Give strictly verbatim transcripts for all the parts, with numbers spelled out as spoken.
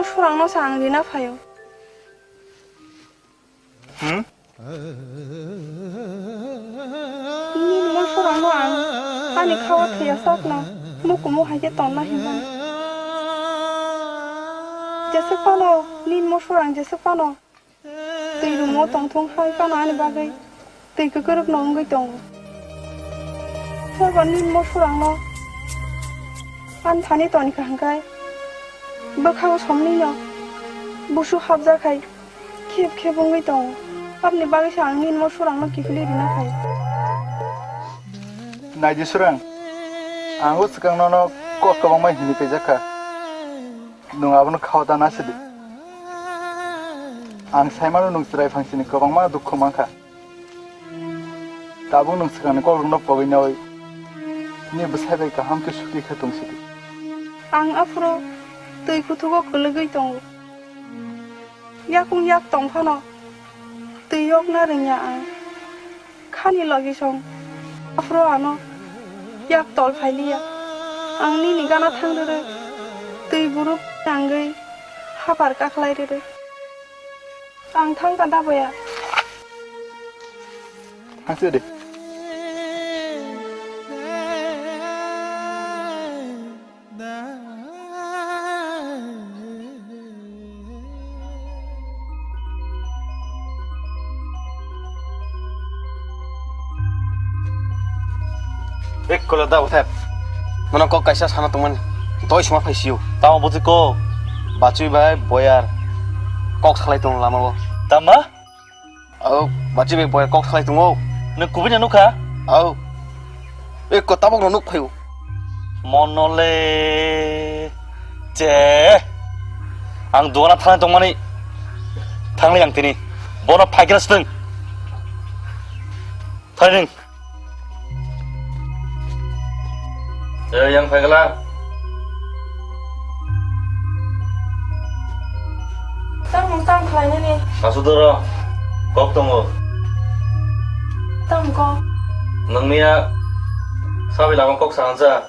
Surangno sa ang rina phaio. Hmm? Nini mo surangno ang ani khawa thaya sakno mukumu hai khe tonna hinmani. Jeswk phano nini mo surang jeswk phano twi rumo tongthung hai phano ani bagwi twi kwkrwkno wngwi tongo. Sorbani mo surangno ani thani toni kaham khai bwkhago somnino busu hapjak khai khep khep wngwi tongo. Aboni bagwi se ang nini mo surangno kiphilwi rina khai. Naidi surang, ang o swkang nono kok kwbangma hini phaijak kha. Nwng abono khao ta nasidi. Ang saimano nwng chwrai phangsini kwbangma dukhu mankha. Tabuk nwng swkangni kokrokno pogwi nawi nini bwsai bai kaham khe suki khe tong sidi. Ang aphuru twi kuthugo kwlwgwi tongo. Yakung yak tong phano twi yokna rwngya ang. Khani logi song. Aphuru ano yak tol phailiya. Ang nini gana thang rwrwk. Twi buruk tangwi hapar kakhlai rwrwk. Ang thang ka da boya. Thang se de. Ek kola da uthep. Nono kok kaisa sana tongmani. Toi sima phaisiyo. Tamo buji ko. Bachui bai boyar. Kok salai tong lama o. Tama? Au, bachi bai boyar kok salai tongo. Nwng kubui no nukha? Au. Eko tabok no nuk phaio. Monole. Che. Ang dogana thang tongmani. Thanglai ang tini. Bono phaikra swtwng. Thai nwng. Eh, yang phaikla. Tamo tamo khlainani. Asudoro, kok tongo. Tamo kok. Nangniya sabi lama kok sansa.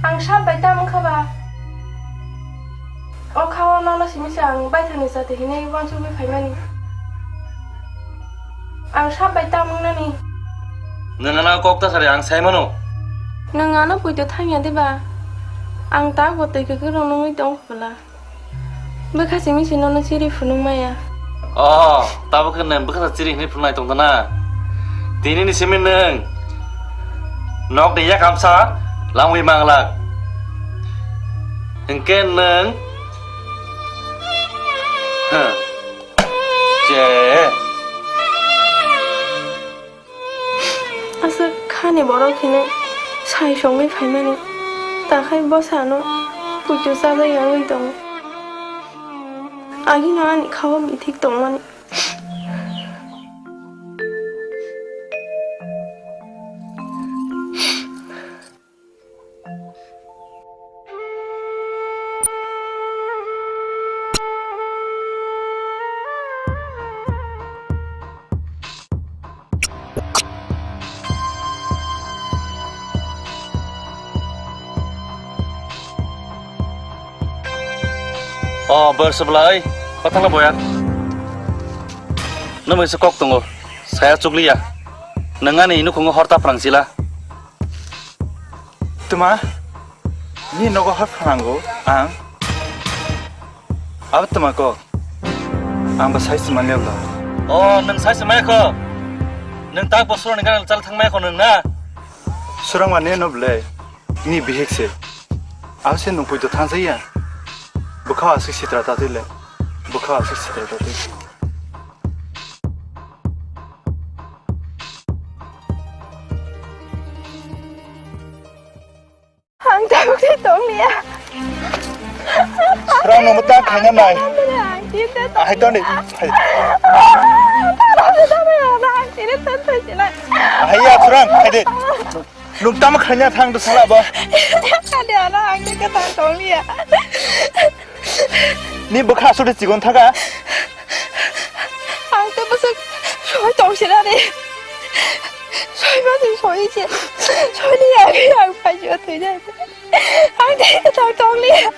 Ang sab bai tamo kha ba. O kha o nono simi se ang baithangni jati hinwi uansugwi phaimani. Ang sab bai tamo wngnani. Nwng ano kok ta sari ang sai mano. Nwng ano poito thangya de ba? Ang tak bo twi kwkrwng nungwi tong kho bwla. Bwkha simi se nono chiri phunuk maya. Oh, tabuk khe nwng bwkha chiri hinwi phunuknai tong tana. Tini ni simi nwng nok de yak hamsa langwi manglak. Hwnkhe nwng Huh. Che. Aswk khani borok hino sai songwi phaimani, takhai bwsano puitu chajak yangwi tongo. Agino ani khao bithik tongmani. O, ber sebelah, oi. Pathala boya. Nwng bai se kok tongo. Saya chukliya. Nwng ani nukhungo hor ta phrang sila. Tuma, ni nogo hor phanango ang. Abo tuma ko. Ang ba sai sima leo da. O, nwng sai sima kho. Nwng tak bo surani gana chal thang mai kho nwng na. Surang mane no ble. Ni bihik se. Abo se nwng puito thang saya. Bukha asik sitra ta tile. Bukha asik sitra ta tile. Ang tabuk tei tong liya. Surang no mata khanya nai. Ang tini tong. Ahai tong ni. Hai. Ang tini tong. Ahai ya surang. Hai de. Nung tamo khanya thang do sala ba. Kade ana ang tini tong liya. Ni bwkha aswk de chigon thaga. Ang tei bwswk soi tong sinani. Soi ba tong soi se. Soi ni agwi ang phai jo thwi jai. Ang tei kwthang tong liya.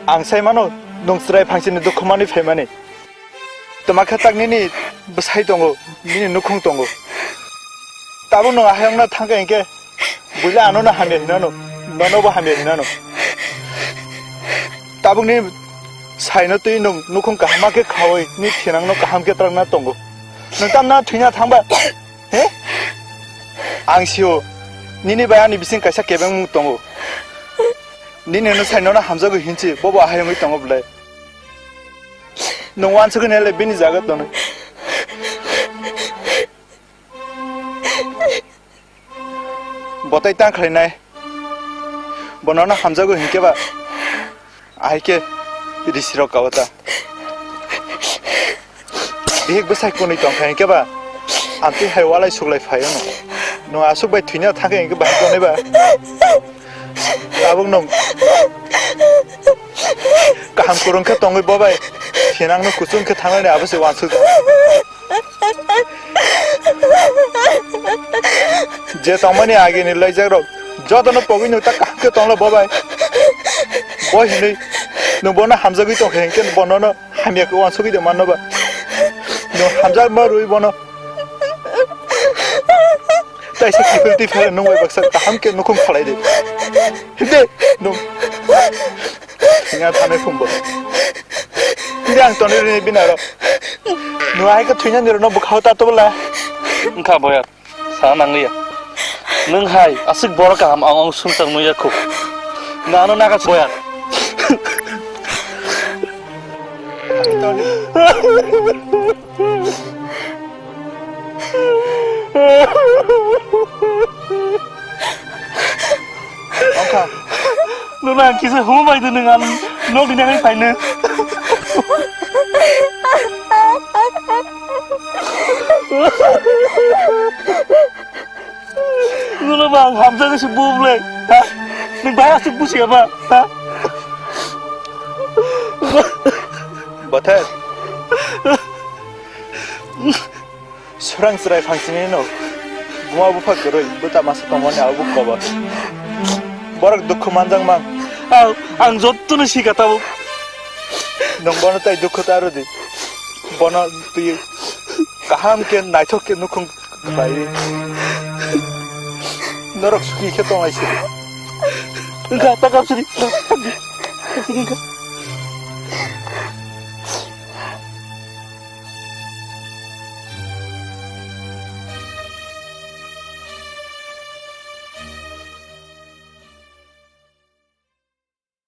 Ang sai mano, nwng chwrai phangsini dukhu manwi phaimani. Twma khe tak nini bwsai tongo, nini nukhung tongo. Tabuk nwng ahai wngna thangkha hinkhe, buila ano no hamya hinano, nono bo hamya hinano. Tabuk ni saino twi nwng nukhung kaham khe khawi, ni thinang no kaham khe trakna tongo. Nwng tamna thwina thangba? He? Ang sio, nini bai ani bising kaisa kebengmung tongo. Nini no sai nono hamjago hinchi, bobo ahai wngwi tongo bwlai. Nwng wansugwi naile bini jaga tonwi. Botai tang khlainai. Bo nono hamjago hinkhe ba. Ahai khe risirok kao ta. Bihik bwsai kunui tongkha hinkhe ba. Amtwi hai walai suklai phaio no. Nwng aswk bai thwina thangkha hinkhe bahai tonwi ba. Tabuk nwng kaham kwrwng khe tongwi bo bai thinang no kuchung khe thangnani abo se wansuk. Je tongmani agini laijak rok jotono pogwi nwng ta kaham khe tongla bo bai. Bo hinwi nwng bono hamjagwi tongkha hinkhe bono no hamya khe wansugwi de manno ba. Nwng hamjakma rwi bono. Taisa kiphiltwi phela nwng bai baksa kaham khe nukhung khalai de. Hinde nwng. Singa thane khumbo. Tini ang toni rini binaro. Nwng hai khe thwinani rwno bwkhao ta tobla. Wngkha boya. Sa nangliya. Nwng hai aswk borok kaham ang ong sumsang nuya khu. Nano naga boya. Ongkha. Nwng ang kisa humo bai de nwng ang nok ni nangni phaino. Nwng ba ang hamjagwi se bumle. Ha? Nwng bai aswk busiya ba? Ha? Bothar. Swrang chwrai phangsini no buma bupha kwrwi bwta masa tongmani abo kobor. Borok dukhu manjak mang. Ang, ang jottoni sika tabuk. Nwng bono tai dukhu ta rwdi. Bono twi kaham khe naithok khe nukhung khlai. Norok suki khe tonglai sidi. Wngkha ta kapsidi.